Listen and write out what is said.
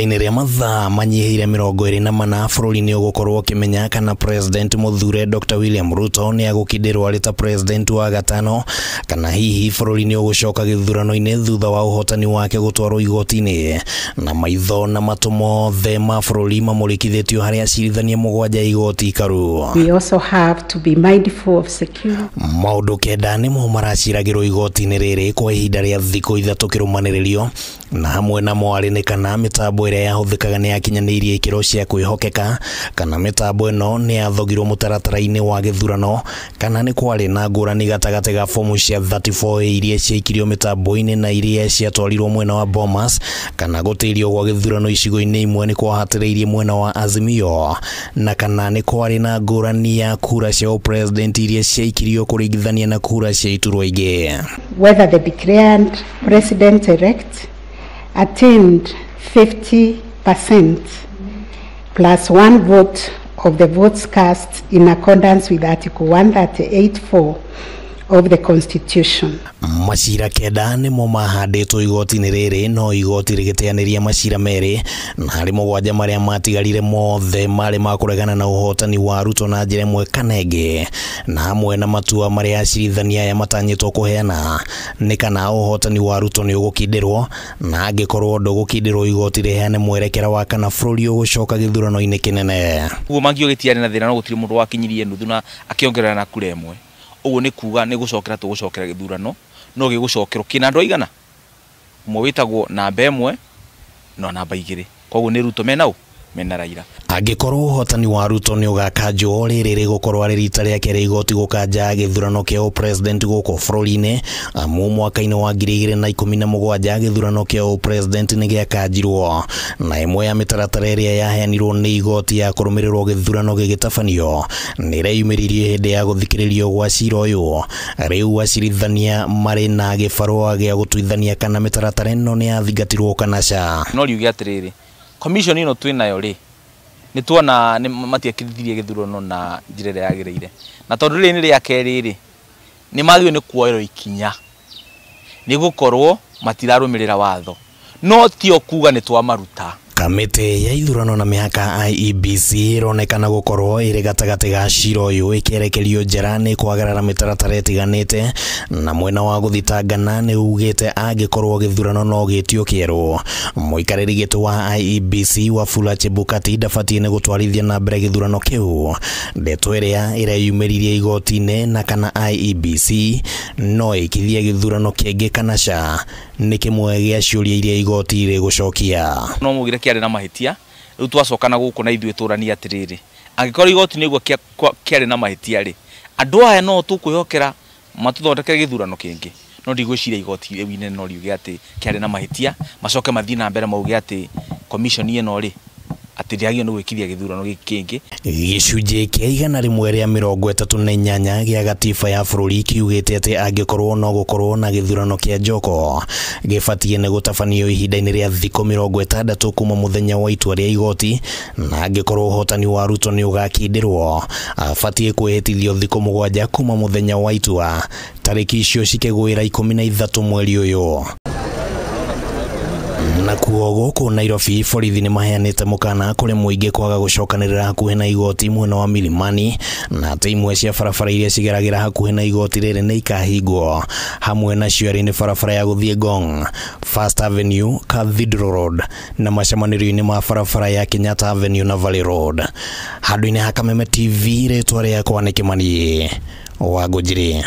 Ihinda-inĩ rĩa mathaa manyihĩire 24 bũrũri nĩ ũgũkorwo ũkĩmenya kana President mũthure Dr. William Ruto nĩ agũkindĩrwo arĩ ta President wa gatano kana hihi bũrũri nĩ ũgũcoka gĩthurano-inĩ thutha wa ũhotani wake gũtwarwo igoti-inĩ na maitho na matũ mothe ma bũrũri mamũrĩkithĩtio harĩ acirithania mũgwanja igoti ikaru. We also have to be mindful of security. Maũndũ kenda nĩmo maraciragĩrwo igoti-inĩ rĩrĩ kwa ihinda rĩa thikũ ithatũ kĩrũmanĩrĩrio na hamwe namo arĩ nĩ kana mĩtambo ĩrĩa yahũthĩkaga nĩ yakinyanĩirie ikĩro cia kwĩhokeka kana mĩtambo ĩno nĩ yathogirwo mũtaratara-inĩ wa gĩthurano kana nĩ kwarĩ na ngũrani gatagatĩ ga fomu cia 34 iria ciaikirio mĩtambo-inĩ na iria ciatwarirwo mwena wa Bomas kana gũtĩrio gwa gĩthurano icigo-inĩ imwe nĩ kwahatĩrĩirie mwena wa Azimio na kana nĩ kwarĩ na ngũrani ya kura cia ũpresident iria ciaikirio kũringithania na kura cia iturwa ingĩ. Whether the declared president-elect attained 50% plus one vote of the votes cast in accordance with Article 138.4 of the Constitution. Macira kenda nĩmo mahandĩtwo igoti-inĩ rĩrĩ no igoti rĩgĩteanĩria macira merĩ na harĩ mũgwanja marĩa matigarire mothe marĩ ma kũregana na ũhotani wa Ruto na njĩra ĩmwe kana ĩngĩ na hamwe na matua marĩa acirithania aya matanyĩtwo kũheana nĩ kana ũhotani wa Ruto nĩ ũgũkindĩrwo na angĩkorwo ndũgũkindĩrwo igoti rĩheane mwerekera wa kana bũrũri ũgũcoka gĩthurano-inĩ kĩnene. Ũguo mangĩo gĩtiarĩ na thĩna no gũtirĩ mũndũ wakinyirie nuthu na akĩongerera na kura ĩmwe. Ũguo nĩ kuga nĩ gũcokera tũgũcokera gĩthurano no gĩgũcokerwo kĩna andũ aigana ũmwe wĩtagwo namba ĩmwe na namba igĩrĩ koguo nĩ Ruto menau mena Raila. Angĩkorwo ũhotani wa Ruto nĩ ũgakanjwo rĩrĩ rĩgũkorwo arĩ rita rĩa kerĩ igoti gũkanja gĩthurano kĩa ũpresident gũkũ bũrũri-inĩ amu mwaka-inĩ wa 2017 gĩthurano kĩa ũpresident nĩ gĩakanjirwo na ĩmwe ya mĩtaratara ĩrĩa yaheanirwo nĩ igoti ya kũrũmĩrĩrwo gĩthurano gĩgĩtabanio nĩ ĩreyumĩririe hĩndĩ ya gũthikĩrĩrio gwa cira ũyũ. Rĩu acirithania marĩ na gĩbarũa gĩa gũtuithania kana mĩtaratara ĩno nĩ yathingatirwo kana ca. No riuge atĩrĩrĩ, commission ĩno twĩnayo rĩ nĩ tuona nĩ matiakĩrithirie gĩthurano na njĩra ĩrĩa yagĩrĩire na tondũ rĩrĩ nĩ rĩa kerĩ rĩ nĩ magĩrĩirwo nĩ kuoerwo ikinya nĩ gũkorwo matirarũmĩrĩra watho no tio kuga nĩ twamaruta. Kamĩtĩ ya ithurano na mĩhaka IEBC ĩronekana gũkorwo ĩrĩ gatagatĩ ga cira ũyũ ĩkĩerekerio njera nĩ kwagarara mĩtaratara ĩtiganĩte na mwena wa gũthitangana nĩ ugĩte angĩkorwo gĩthurano no gĩtio kĩerũ. Mũikarĩri gĩtĩ wa IEBC Wafula Chebukati ndabatiĩ nĩ gũtwarithia na mbere gĩthurano kĩu. Ndeto ĩrĩa ĩreyumĩririe igoti-inĩ na kana IEBC no ĩkithie gĩthurano kĩngĩ kana ca nĩ kĩmwe gĩa ciũria iria igoti rĩgũcokia. No mugire kĩarĩ na mahĩtia rĩu twacoka na gũkũ na ithuĩ tũranie atĩrĩrĩ angĩkorwo igoti nĩguo kĩarĩ na mahĩtia rĩ andũ aya no tũkwĩhokera matũthondekere gĩthurano kĩngĩ no ndigwĩciria igoti rĩu inene no riuge atĩ kĩarĩ na mahĩtia macoke mathiĩ na mbere mauge atĩ commission ĩno rĩ atĩ ndĩagĩrĩirwo nĩ gwĩkithia gĩthurano gĩkĩ kĩngĩ. Gĩcunjĩ kĩa 138 gĩa gatiba ya bũrũri kiugĩte atĩ angĩkorwo no gũkorwo na gĩthurano kĩa njoko gĩbatiĩ nĩ gũtabanio ihinda-inĩ rĩa thikũ 60 kuma mũthenya wa itua rĩa igoti na angĩkorwo ũhotani wa Ruto nĩ ũgakindĩrwo abatiĩ kwĩhĩtithio thikũ 7 kuma mũthenya wa itua tarĩki icio cikĩgwĩra 13 mweri ũyũ. Nakuo gũkũ Nairobi borithi nĩ maheanĩte mũkana kũrĩ mũingĩ kwaga gũcokanĩrĩra hakuhĩ na igoti mwena wa Milimani na atĩ imwe cia barabara iria cigeragĩra hakuhĩ na igoti rĩrĩ nĩ ikahingwo hamwe nacio arĩ nĩ barabara ya gũthiĩ Ngong, First Avenue, Cathedral Road na macemanĩrio-inĩ ma barabara ya Kenyatta Avenue na Valley Road. Handũ-inĩ ha Kameme TV rĩtwa rĩakwa nĩ Kĩmani wa Ngũnjiri.